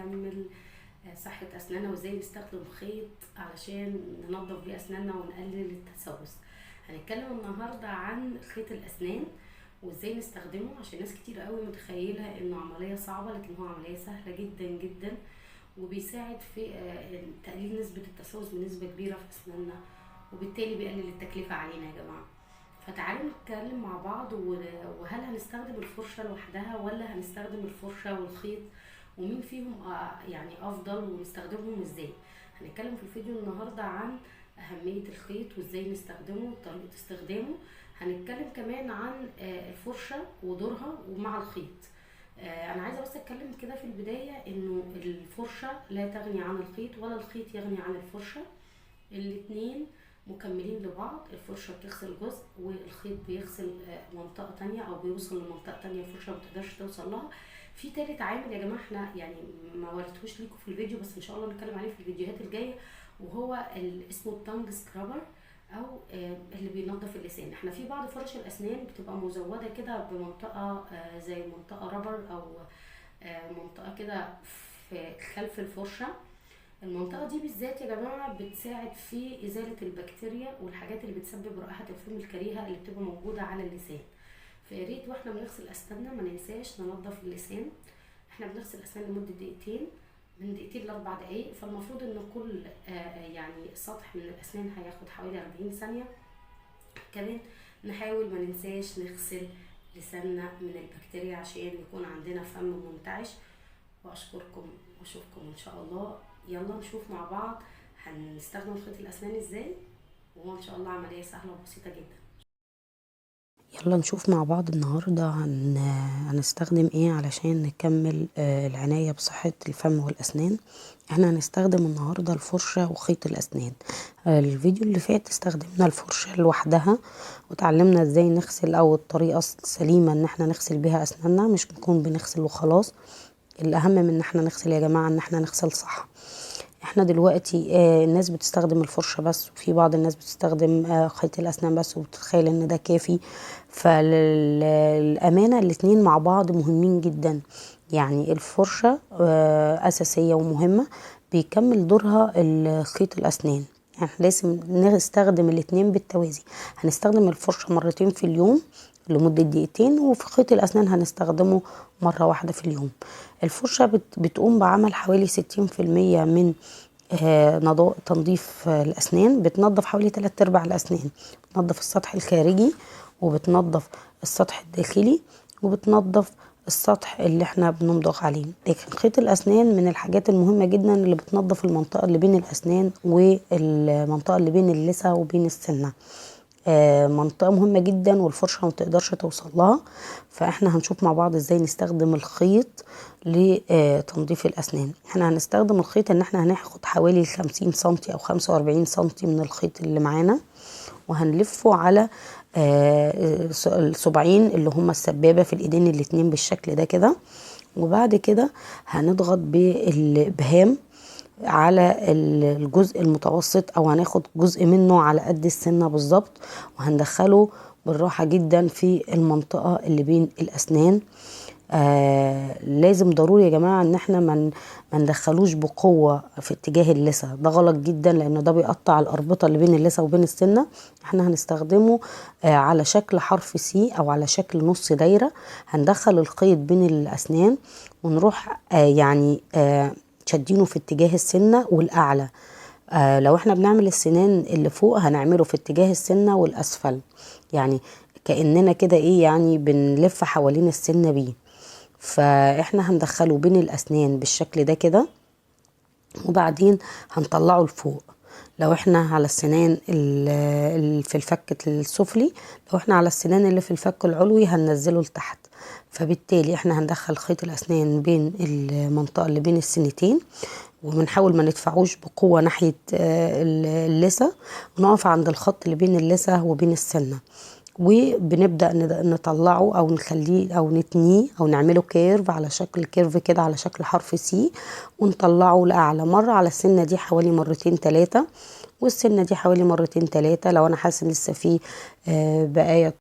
نكمل صحة أسناننا وازاي نستخدم خيط علشان ننظف بيه أسناننا ونقلل التسوس. هنتكلم النهاردة عن خيط الأسنان وازاي نستخدمه، عشان ناس كتير قوي متخيلة انه عملية صعبة، لكن هو عملية سهلة جدا جدا، وبيساعد في تقليل نسبة التسوس بنسبة كبيرة في أسناننا، وبالتالي بيقلل التكلفة علينا يا جماعة. فتعالوا نتكلم مع بعض، وهل هنستخدم الفرشة لوحدها ولا هنستخدم الفرشة والخيط، ومين فيهم افضل ونستخدمهم ازاي. هنتكلم في الفيديو النهاردة عن اهمية الخيط وازاي نستخدمه وطريقة استخدامه. هنتكلم كمان عن الفرشة ودورها ومع الخيط. انا عايزة بس اتكلم كده في البداية انه الفرشة لا تغني عن الخيط ولا الخيط يغني عن الفرشة، الاتنين مكملين لبعض. الفرشة بتغسل جزء والخيط بيغسل منطقة تانية او بيوصل لمنطقة تانية الفرشة ما بتقدرش توصل لها. في تالت عامل يا جماعة احنا ما وريتهوش ليكم في الفيديو، بس ان شاء الله نتكلم عليه في الفيديوهات الجاية، وهو اسمه ال tongue scraper او اللي بينظف اللسان. احنا في بعض فرش الاسنان بتبقى مزودة كده بمنطقة، زي منطقة rubber او منطقة كده في خلف الفرشة. المنطقة دي بالذات يا جماعة بتساعد في إزالة البكتيريا والحاجات اللي بتسبب رائحة الفم الكريهة اللي بتبقى موجودة على اللسان. فيا ريت واحنا بنغسل أسناننا ما ننساش ننظف اللسان. احنا بنغسل أسنان لمدة دقيقتين، من دقيقتين لأربع دقايق، فالمفروض إن كل سطح من الأسنان هياخد حوالي 40 ثانية. كمان نحاول ما ننساش نغسل لساننا من البكتيريا عشان يكون عندنا فم منتعش. وأشكركم وأشوفكم إن شاء الله. يلا نشوف مع بعض هنستخدم خيط الأسنان إزاي، وهو إن شاء الله عملية سهلة وبسيطة جدا. يلا نشوف مع بعض النهاردة هنستخدم ايه علشان نكمل العناية بصحة الفم والأسنان. احنا هنستخدم النهاردة الفرشة وخيط الأسنان. الفيديو اللي فات استخدمنا الفرشة لوحدها وتعلمنا ازاي نغسل، او الطريقة السليمة ان احنا نغسل بيها أسناننا، مش نكون بنغسل وخلاص. الأهم من ان احنا نغسل يا جماعة ان احنا نغسل صح. احنا دلوقتي الناس بتستخدم الفرشة بس، وفي بعض الناس بتستخدم خيط الأسنان بس وبتتخيل ان ده كافي. فللأمانة الاتنين مع بعض مهمين جدا. الفرشة أساسية ومهمة، بيكمل دورها خيط الأسنان. احنا لازم نستخدم الاتنين بالتوازي. هنستخدم الفرشة مرتين في اليوم لمدة دقيقتين، وفي خيط الأسنان هنستخدمه مرة واحدة في اليوم. الفرشة بتقوم بعمل حوالي ستين في المية من تنظيف الأسنان. بتنظف حوالي 3/4 الأسنان، بتنظف السطح الخارجي وبتنظف السطح الداخلي وبتنظف السطح اللي احنا بنمضغ عليه. لكن خيط الأسنان من الحاجات المهمة جدا اللي بتنظف المنطقة اللي بين الأسنان والمنطقة اللي بين اللثة وبين السنة. منطقة مهمة جدا والفرشة ما تقدرش توصل لها. فاحنا هنشوف مع بعض ازاي نستخدم الخيط لتنظيف الأسنان. احنا هنستخدم الخيط ان احنا هناخد حوالي 50 سنتي او 45 سنتي من الخيط اللي معانا، وهنلفه على الصباعين اللي هما السبابة في الايدين الاتنين بالشكل ده كده. وبعد كده هنضغط بالبهام على الجزء المتوسط، او هناخد جزء منه على قد السنة بالظبط، وهندخله بالراحة جدا في المنطقة اللي بين الأسنان. لازم ضروري يا جماعة ان احنا ما ندخلوش بقوة في اتجاه اللثة، ده غلط جدا لانه ده بيقطع الأربطة اللي بين اللثة وبين السنة. احنا هنستخدمه على شكل حرف سي او على شكل نص دايرة. هندخل الخيط بين الأسنان ونروح شادينه في اتجاه السنة والأعلى. لو احنا بنعمل السنان اللي فوق هنعمله في اتجاه السنة والأسفل، يعني كأننا كده ايه، يعني بنلف حوالين السنة بيه. فاحنا هندخله بين الأسنان بالشكل ده كده، وبعدين هنطلعه لفوق. لو احنا على السنان في الفك السفلي، لو احنا على السنان اللي في الفك العلوي هننزله لتحت. فبالتالي احنا هندخل خيط الأسنان بين المنطقة اللي بين السنتين، وبنحاول ما ندفعوش بقوة ناحية اللثة، ونقف عند الخط اللي بين اللثة وبين السنة، وبنبدأ نطلعه أو نخليه أو نتنيه أو نعمله curve على شكل curve كده، على شكل حرف C، ونطلعه لأعلى مرة على السنة دي حوالي مرتين تلاتة، والسنة دي حوالي مرتين تلاتة. لو أنا حاسة إن لسه في بقايا